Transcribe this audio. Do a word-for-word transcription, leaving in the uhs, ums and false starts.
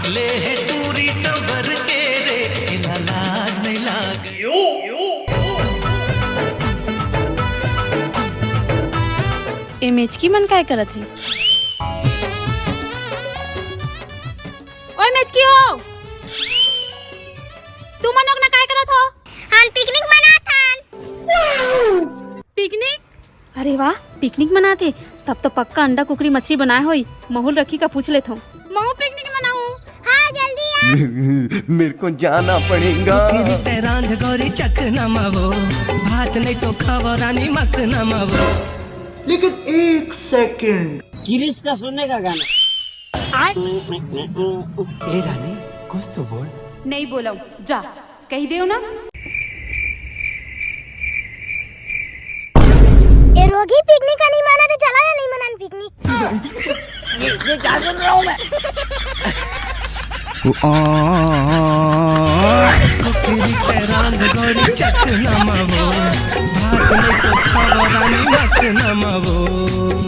ले हे टूरी सबर के रे, एला लाज नहीं लागे। ए मेचकी मन काय करत हे? ओए मेचकी हो, तुमन ओकना काय करत हो? हम पिकनिक मनात हन। पिकनिक? अरे वाह, पिकनिक मनात हे। तब तो पक्का अंडा कुकरी मछली बनाए होई। महूं ल रखी का पूछ लेथव। महूं पिकनिक मनाहूं। हाँ, जल्दी आ। मेरे को जाना पड़ेगा। कुकरी ते रांध गोरी चखना मावो, भात नहीं तो खावो रानी मखना मावो। लेकिन एक सेकंड। गिरीश का सुनने का गाना। ए रानी, कुछ तो बोल। नहीं बोलव, जा, कहि देव ना। ए रोगी, पिकनिक का नहीं मानत हे, चला या नहीं मनान पिकनिक। ये, ये क्या सुन रहा हूँ मैं? कुकरी ते रांध गोरी चखना मावो, भात नहीं तो खावो रानी मखना मावो।